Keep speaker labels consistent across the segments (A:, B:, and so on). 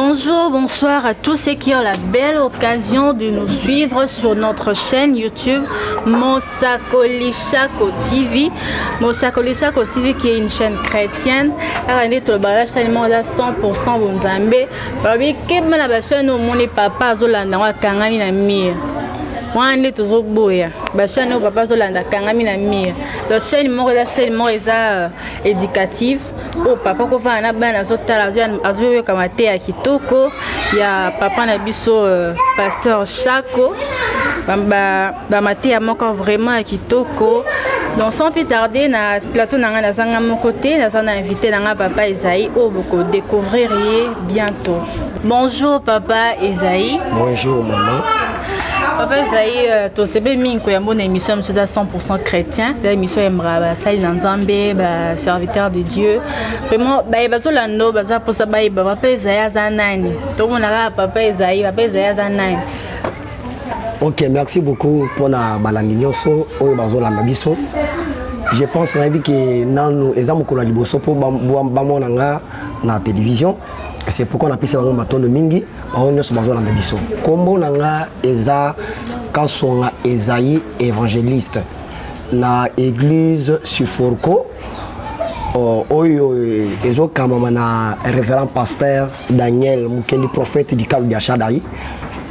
A: Bonjour, bonsoir à tous ceux qui ont la belle occasion de nous suivre sur notre chaîne YouTube Mosakoli Shako TV. Mosakoli Shako TV qui est une chaîne chrétienne. Awa nde tolobaka chaîne moko eza 100% bonzambe. Balobi keba na ba chaîne omoni papa azolanda yango akangami na mire. Wana nde tozoboya ba chaîne oyo papa azolanda akangami na mire. Donc chaîne moko eza chaîne moko eza euh, éducative oyo papa kofanda na bana azotala azoyoka mateya kitoko ya papa na biso euh, pasteur Shako bamateya moko vraiment ya kitoko. Donc sans plus tarder, na plateau na ngai naza nga moko te, naza na invité na ngai papa Esaïe oyo bokodécouvrir ye bientôt. Bonjour papa Esaïe.
B: Bonjour maman.
A: Papa Esaïe, euh, tosepeli mingi koyamba na émission mosusu eza 100% chrétien, eza émission yambaka basali na Nzambe, baserviteur de Dieu. Vraiment baye bazolanda oyo baza mposa bayeba papa Esaïe aza nani. Tomona kaka papa Esaïe, papa Esaïe aza nani?
B: Ok, merci beaucoup mpona balandi nyonso oyo bazolanda biso. Je pense nayebi ke nanu eza mokolo ya liboso mpo bamona nga na télévision. C'est pourquoi napesi bango matondo mingi, bango nyonso bazolanda biso. Nkombo na nga eza Kasonga Esaïe, évangéliste na église Suforco oyo ezokamama na révérend pasteur Daniel Mukendi, prophète dikalu ya Shadai.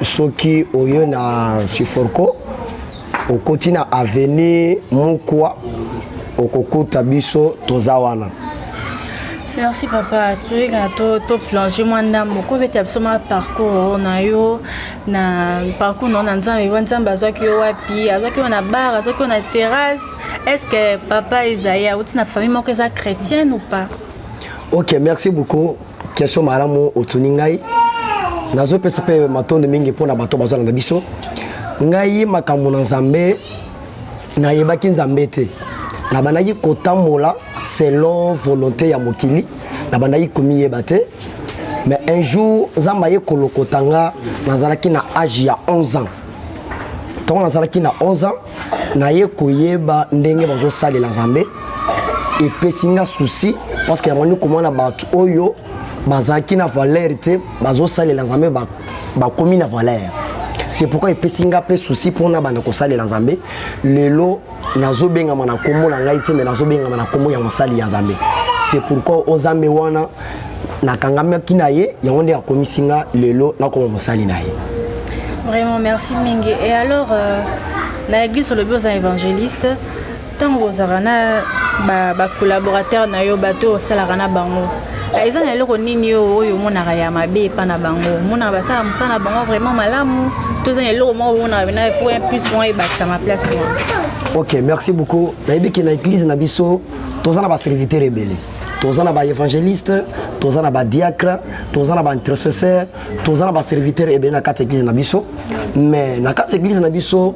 B: Soki oyo na Suforco, okoti na avenue Mukwa, okokuta biso toza wana.
A: Merci papa. Toyekana toplange mwa ndambo, kobeta biso mwa parcours na yo, na parcours na yo na Nzambe. Wa Nzambe azwaki yo wapi? Azwaki yo na bar? Azwaki yo na terrasse? Est ce que papa Esaïe awuti na famille moko eza chrétienne ou pas?
B: Ok, merci beaucoup. Question malamu otuni ngai. Nazopesa mpe matondo mingi mpona bato bazolanda biso. Ngai makambo na Nzambe, nayebaki Nzambe te. Nabandaki kotambola selon volonté ya mokili, nabandaki komiyeba te. Mais un jour Nzambe aye kolokota nga, nazalaki na age ya 11 ans. Ntango nazalaki na 11 ans, naye koyeba ndenge bazosalela Nzambe. Epesi nga souci parce que yango komona bato oyo bazalaki na valeur te bazosalela Nzambe, bakomi na valeur. C'est pourquoi epesi nga mpe souci mpona banda kosalela Nzambe. Lelo nazobengama na nkombo na ngai te, me nazobengama na nkombo ya mosali ya Nzambe. C'est pourquoi o Nzambe wana nakangamaki na ye, yango nde akomisi nga lelo nakoma mosali na ye.
A: Vraiment merci mingi. Et alors na église olobi oza évangéliste. Ntango ozalaka na bacollaborateur na yo, bato oyo osalaka na bango, eza na eloko nini oyo oyo omonaka ya mabe epa na bango? Omonaka basala mosala na bango vraiment malamu, to eza na eloko moko omonaka pena faut un plus wana ebakisama place wana?
B: Ok, merci beaucoup. Nayebi ke na église na biso toza na baserviteur ebele. Toza na baévangéliste, toza na badiacre, toza na baintercesseur, toza na baserviteur ebele na kati ya église na biso. Mais na kati ya église na biso,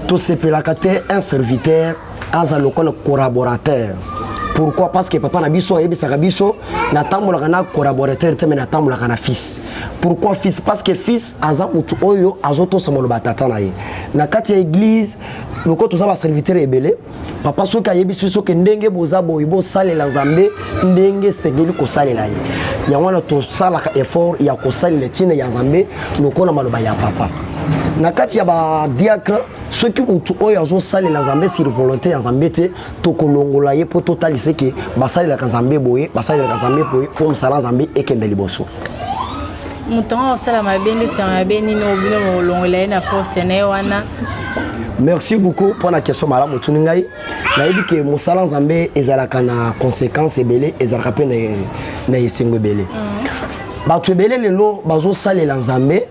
B: tosepelaka te un serviteur aza lokola collaborateur. Pourquoi? Parce que papa na biso ayebisaka biso: natambolaka na collaborateur te, me natambolaka na fils. Pourquoi fils? Parce que fils aza motu oyo azotosa maloba ya tata na ye. Na kati ya église, lokola toza baserviteur ebele, papa soki ayebisi biso ke ndenge boza boye, bosalela Nzambe ndenge esengeli kosalela ye, yango wana tosalaka effort ya kosalela ntina ya Nzambe lokola maloba ya papa. Na kati ya badiacre, soki motu oyo azosalela Nzambe sur volonté ya Nzambe te, tokolongola ye mpo totalisa ke basalelaka Nzambe boye, basalelaka Nzambe boye, mpo mosala Nzambe ekende liboso.
A: Moto yango akosala mabe ndeti ya mabe nini oyo bino bokolongola ye na poste na ye wana?
B: Merci beaucoup mpona question malamu otuni ngai. Nayebi ke mosala Nzambe ezalaka na conséquence ebele, ezalaka mpe na esengo ebele. Bato ebele lelo bazosalela Nzambe,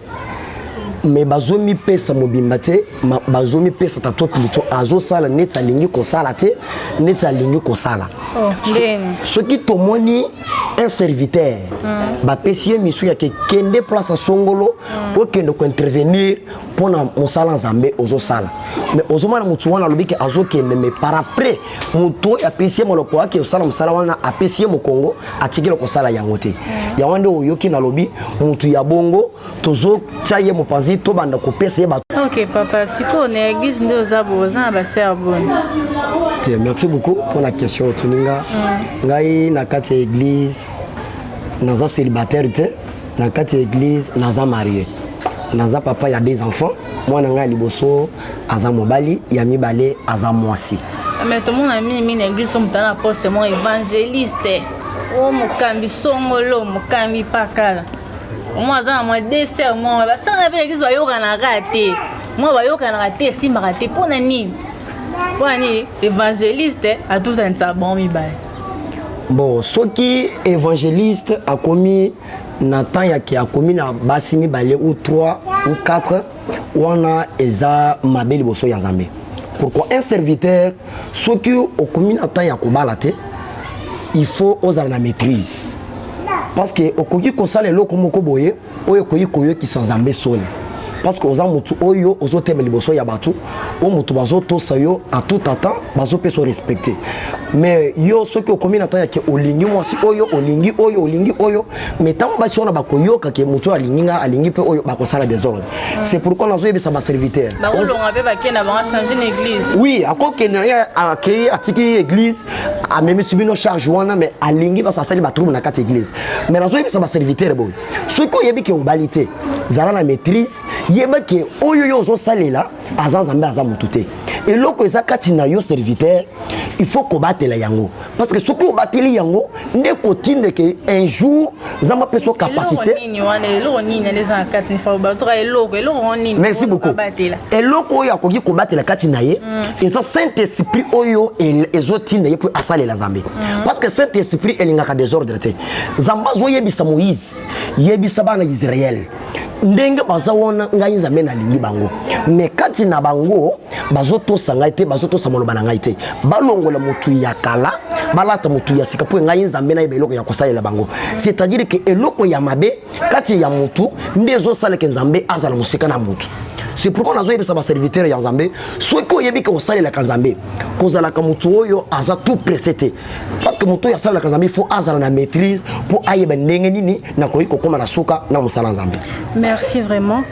B: me bazomipesa mobimba te, bazomipesa tato plutôt azosala neti alingi kosala te, neti alingi kosala.
A: Oh, ndeni?
B: Soki tomoni un serviteur, bapesi ye misu ya kekende place ya songolo, okende kointervenir mpona mosala Nzambe ozosala, mais ozomona motu wana alobi ke azokende, mais par après motu oyo apesi ye moloko ake osala mosala wana apesi ye mokongo, atikeli kosala yango te. Yango nde oyoki nalobi motu ya bongo tozotia ye mopanzi, tobanda kopesa ye bato.
A: Ok papa, sikoyo na église nde oza boye, oza na basœur boni?
B: Te, merci beaucoup mpona question otuni nga. Ngai na kati ya église naza célibataire te. Na kati ya église naza marié, naza papa ya deux enfants. Mwana ngai ya liboso aza mobali, ya mibale aza mwasi.
A: Mais tomona mingi na église, so moto aza na poste moko, évangéliste o mokambi songolo, mokambi pakala, omoi aza na mwa dessert moko, basala mpe église bayokanaka te, mwa bayokanaka te, esimbaka te. Mpo na nini? Mpo na nini évangéliste atutanisa bango mibale?
B: Bon, soki évangéliste akomi na temps yake, akomi na basi mibale ou 3 ou 4, wana eza mabe liboso ya Nzambe. Pourquoi? Un serviteur, soki okomi na temps ya kobala te, il faut ozala na maîtrise, parce que okoki kosala eloko moko boye oyo ekoki koyokisa Nzambe soni, parce que oza motu oyo ozotema liboso ya bato, oyo motu bazotosa yo en tout temps, bazopesa respecte. Mais yo, soki okomi na temps yake olingi mwasi oyo, olingi oyo, olingi oyo, mais ntango basi wana bakoyoka ke motu oyo alingi nga, alingi mpe oyo, bakosala désordre. C'est pourquoi nazoyebisa baserviteur.
A: Bakolonga mpe, bakende na bango, change na église.
B: Oui, akokende na ye, akei, atiki église, amemisi bino charge wana, mais alingi basi, asali batrouble na kati ya église. Mais nazoyebisa baserviteur boye: soki oyebi ke obali te, zala na maîtrise, yeba ke oyo yo ozosalela aza Nzambe, aza motu te. Eloko eza kati na yo, serviteur, il faut kobatela yango, parce que soki obateli yango nde kotinda ke un jour Nzambe apesa yo capacité.
A: Eloko nini wana? Eloko nini wana eza na kati? Nifa batoka eloko, eloko nini?
B: Merci beaucoup.
A: Batela.
B: Eloko oyo akoki kobatela kati na ye eza Saint Esprit oyo ezotinda ye mpo asalela Nzambe, parce que Saint Esprit elingaka désordre te. Nzambe azoyebisa Moïse: "Yebisa bana Israele ndenge baza wana, ngai Nzambe nalingi bango, mais kati na bango bazotosa ngai te, bazotosa maloba na ngai te. Balongola motu ya kala, balata motu ya sika, mpo ngai Nzambe nayeba eloko ya kosalela bango." C'est-à-dire ke eloko ya mabe kati ya motu nde ezosalaka Nzambe azala mosika na motu. C'est pourquoi nazoyebisa baserviteur ya Nzambe: soki oyebi ke osalelaka Nzambe, kozalaka motu oyo aza tout pressé te, parce que motu oyo asalelaka Nzambe, il faut azala na maîtrise mpo ayeba ndenge nini nakoki kokóma na suka na mosala Nzambe.
A: Merci vraiment.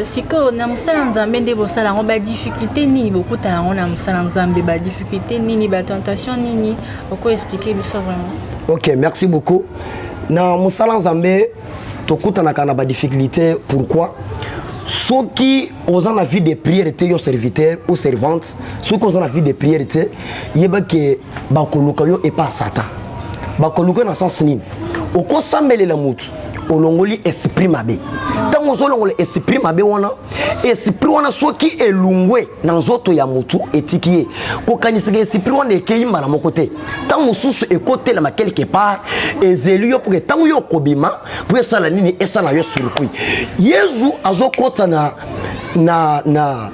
A: Sikoyo na mosala Nzambe nde bosala yango, badifficulté nini bokutana yango na mosala Nzambe? Badifficulté nini, batentation nini? Okoexpliquer biso vraiment?
B: Ok, merci beaucoup. Na mosala Nzambe tokutanaka na badifficulté. Pourquoi? Soki oza na vie de prière te, yo serviteur ou servante, soki oza na vie de prière te, yeba ke bakoluka yo epa Satan. Bakoluka yo na sens nini? Okosambelela motu, olongoli esprit mabe. Ntango ozolongola esprit mabe wana, esprit wana soki elungwe na nzoto ya motu, etiki ye, kokanisaka esprit wana ekei mbala moko te. Ntango mosusu ekotelema quelque part, ezeli yo, mpoke ntango yo okobima mpo esala nini? Esala yo circuit. Yezu azokɔta na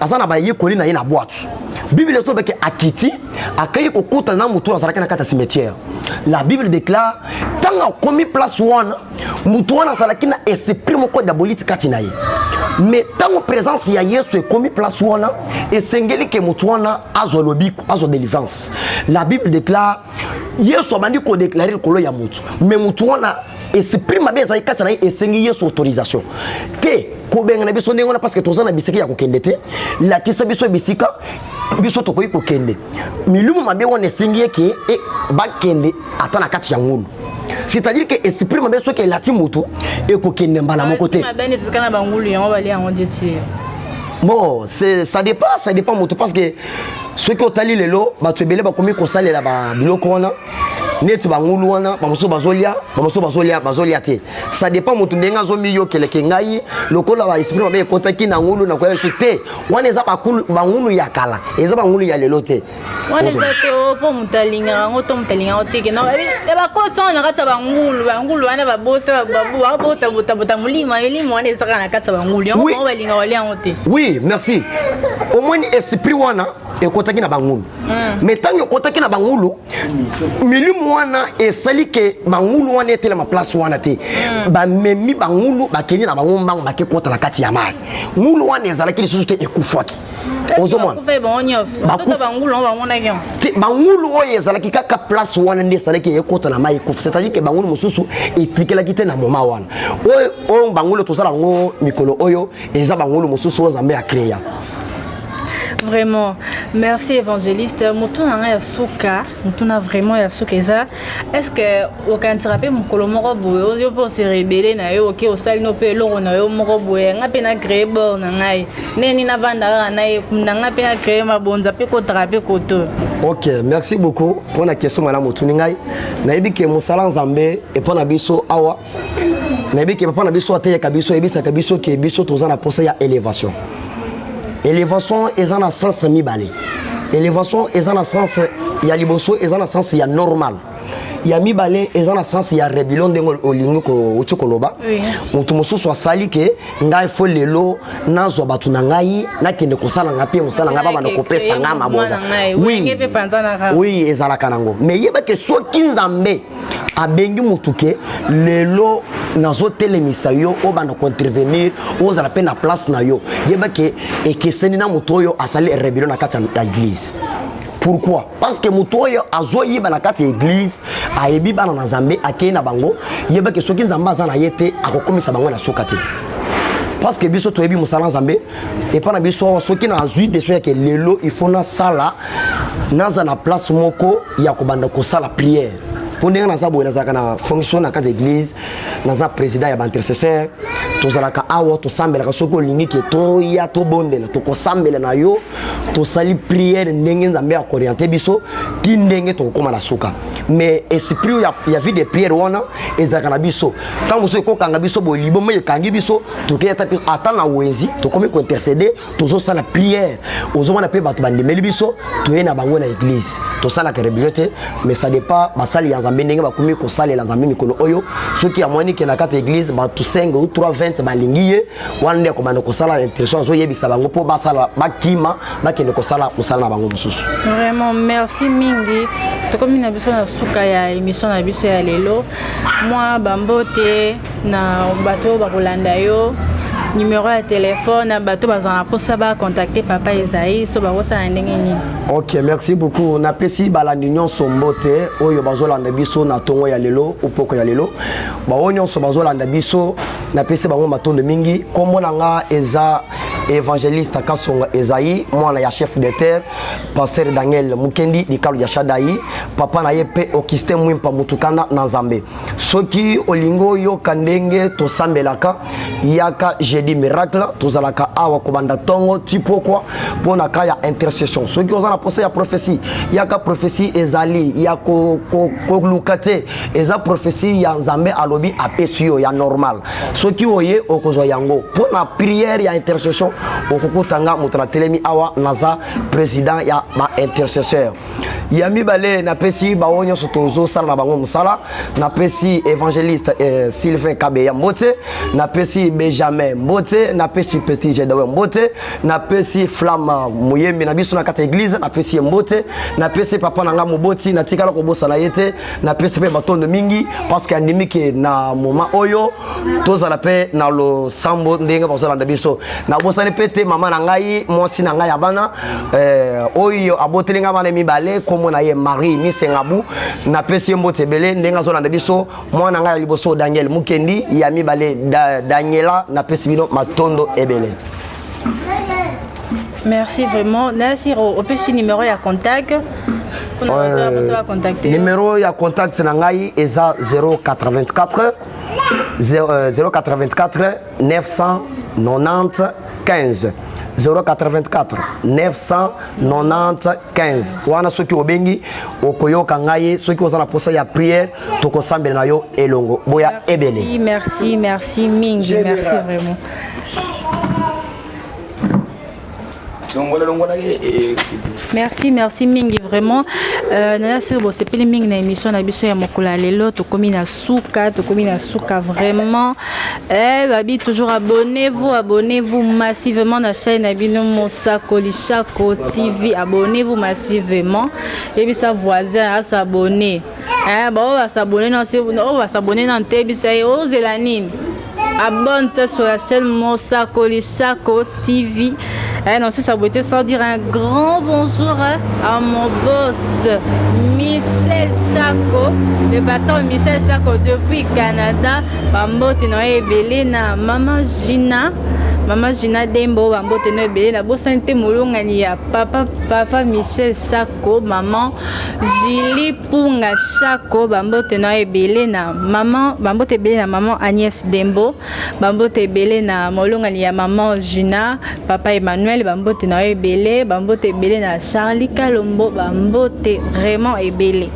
B: aza na bayekoli na ye na bwatu. Bible ezolobaki akiti, akei kokutana na motu oyo azalaki na kati ya cimetière. La Bible déclare, ntango akomi place wana, motu wana azalaki na esprit moko diabolique kati na ye. Mais ntango présence ya Yesu ekomi place wana, esengeli ke motu wana azwa lobiko, azwa délivrance. La Bible déclare, Yesu abandi kodéclarer likolo ya motu, mais motu wana, esprit mabe ezali kati na ye, esengi Yesu autorisation te kobengana biso ndenge wana, parce que toza na bisika ya kokende te, lakisa biso bisika biso tokoki kokende. Milimo mabe wana esengi eke bakende ata na kati ya ngulu. C'est-à-dire que esprit mabe, soki elati motu, ekokende mbala moko te.
A: Mabe nde tika na bangulu yango, balia yango neti.
B: Bon, ça dépend, ça dépend moto, parce que soki otali lelo, bato ebele bakomi kosalela biloko wana neti bangulu wana. Bamosusu bazolia, bamosusu bazolia te. Ça dépend moto ndenge azomiyokeleke. Ngai lokola baesprit mabe ekotaki na ngulu, nakoya biso te. Wana eza bangulu ya kala, eza bangulu ya lelo te.
A: Wana eza te mpo moto alingaka yango to moto alingaka yango te. Ke bakota wana na kati ya bangulu, bangulu wana babota, babotabotabota molimo, elimo wana ezaka na kati ya bangulu yango. Bango balinga balia yango te.
B: Oui, merci. Omoni, esprit wana ekotaki na bangulu, mais ntango ekotaki na bangulu, milimo wana esali ke bangulu wana etelema place wana te. Bamemi bangulu, bakende na bango mbango, bake kota na kati ya mai. Ngulu wana ezalaki lisusu te, ekufwaki. Ozomona?
A: Bakufa bango nyonso, batoto bangulu yango bamonaki yango.
B: Te, bangulu oyo ezalaki kaka place wana nde esalaki ekota na mai, ekufa. C'est-à-dire ke bangulu mosusu etikelaki te na moma wana. Oyo oyo bangulu tozala yango mikolo oyo, eza bangulu mosusu oyo Nzambe acréa.
A: Vraiment, merci évangéliste. Motuna na ngai ya suka, motuna vraiment ya suka eza, est-ce que okanisaka mpe mokolo moko boye oyo mpe ose rebele na yo, oke osali no mpe eloko na yo moko boye, ngai mpe na créer bord na ngai, ndenge nini navanda kaka na ye na ngai mpe na créer mabonza mpe kotaka mpe koto?
B: Ok, merci beaucoup mpona question malamu otuni ngai. Nayebi ke mosala Nzambe epa na biso awa, nayebi ke papa na biso ateyaka biso, ayebisaka biso ke biso toza na posa ya élévation. Élévation eza na sens mibale. Élévation eza na sens ya liboso, eza na sens ya normal. Ya mibale eza na sens ya rébellion, ndenge olingi outi koloba. Moto mosusu asali ke ngai fo lelo nazwa bato na ngai, nakende kosala nga mpe mosala ngai, babanda kopesa ngai mabonza. Oui, ezalaka nango, mais yebake soki Nzambe abengi motu ke lelo nazotelemisa yo, obanda kointervenir, ozala mpe na place na yo, yebake ekeseni na moto oyo asali rébellion na kati ya église. Pourquoi? Parce que moto oyo azoyiba na kati ya église, ayebi bana na Nzambe, akei na bango, yebake soki Nzambe aza na ye te, akokomisa bango na suka te. Parce que biso toyebi mosala Nzambe epa na biso awa, soki nazwi décision yake lelo il faut nasala, naza na place moko ya kobanda kosala prière, mpo ndenge naza boye, nazalaka na fonction na kati ya église, naza président ya baintercesseur. Tozalaka awa, tosambelaka. Soki olingi ke toya tobondela, tokosambela na yo, tosali prière ndenge Nzambe akorienter biso ti ndenge tokokóma na suka. Mais esprit ya vie de prière wana ezalaka na biso. Ntango mosusu ekokanga biso boye, liboma ekangi biso, tokei ata na wenzi, tokomi kointercéder, tozosala prière, ozomona mpe bato bandimeli biso, toye na bango na église. Tosalaka rébellion te, mais ça dépend basali ya Nzambe ndenge bakomi kosalela Nzambe mikolo oyo. Soki amoni ke na kati ya église bato 5 ou 3 20 balingi ye, wana nde akobanda kosala intercession, azoyebisa bango mpo basala, bakima, bakende kosala mosala na bango mosusu.
A: Vraiment, merci mingi. Tokomi na biso na suka ya émission na biso ya lelo. Mwa bambote na bato oyo bakolanda yo, numéro ya telefone na bato bazala na mposa bacontacter papa Esaïe, so bakosala ndenge nini?
B: Ok, merci beaucoup. Napesi balandi nyonso mbote oyo bazolanda biso na ntongo ya lelo, upoko ya lelo. Baoyo nyonso bazolanda biso, napesi bango matondo mingi. Nkombo na nga eza évangéliste Kasonga Esaïe, mwana ya chef de terre pasteur Daniel Mukendi Likalo ya Shadai, papa na ye mpe Augustin Mwimpa Mutukana na Nzambe. Soki olingi oyoka ndenge tosambelaka, yaka jeudi miracle. Tozalaka awa kobanda ntongo ti pokwa mpo na ka ya intercession. Soki oza na posa ya prophétie, yaka. Prophétie ezali ya koluka te, eza prophétie ya Nzambe alobi apesi yo ya normal. Soki oye, okozwa yango. Mpo na prière ya intercession, okokutanga moto natelemi awa, naza président ya baintercesseur. Ya mibale, napesi bango nyonso tozosala na bango mosala. Napesi évangéliste Sylvain Kabeya mbote, napesi Benjamin mbote, napesi petit Gedewe mbote, napesi Flamme moyembi na biso na kati ya église, napesi ye mbote. Napesi papa na nga moboti, natikala kobosana ye te, napesi mpe batondo mingi parce que andimi ke na moment oyo tozala mpe na losambo ndenge bazolanda biso. Nabosani mpe te mama na ngai, mwasi na ngai ya bana, oyo aboteli ngai bana mibale, kombo na ye Marie Misengabu, napesi ye mbote ebele ndenge azolanda biso. Mwana ngai ya liboso Daniel Mukendi, ya mibale Daniela, napesi bino matondo ebele.
A: Merci vraiment. Nasir, opesi numéro ya contact?
B: Numéro ya contact na ngai eza 084 084 990 15, 084 990 15. Wana soki obengi, okoyoka ngai. Soki oza na posa ya prière, tokosambela na yo elongo. Boya ebele.
A: Merci, merci mingi, merci vraiment.
C: Longola, longola.
A: Merci, merci mingi vraiment. Nana siri, bosepeli mingi na émission na biso ya mokolo ya lelo. Tokomi na suka, tokomi na suka vraiment. Babi toujours, abonnez-vous, abonnez-vous massivement na chaîne na bino Mosakoli Chako TV. Abonnez-vous massivement, yebisa voisin as'abonner. Bao bas'abonner na oyo bas'abonner na te, yebisa ye ozela nini? Abonne-toi sur la chaîne Mosakoli Chako TV. Eh non, ça ça sans dire un grand bonjour à mon boss Michel Chako, le pasteur Michel Chako depuis Canada. Bambote na ebele na maman Gina. Mama Gina Dembo, bambote no ebele. Nabosani te molongani ya papa, papa Michel Chako, maman Julie Punga Chako, bambote no ebele na maman, bambote ebele na maman Agnès Dembo, bambote ebele na molongani ya maman Gina, papa Emmanuel, bambote na yo ebele, bambote ebele na Charlie Kalombo, bambote vraiment ebele.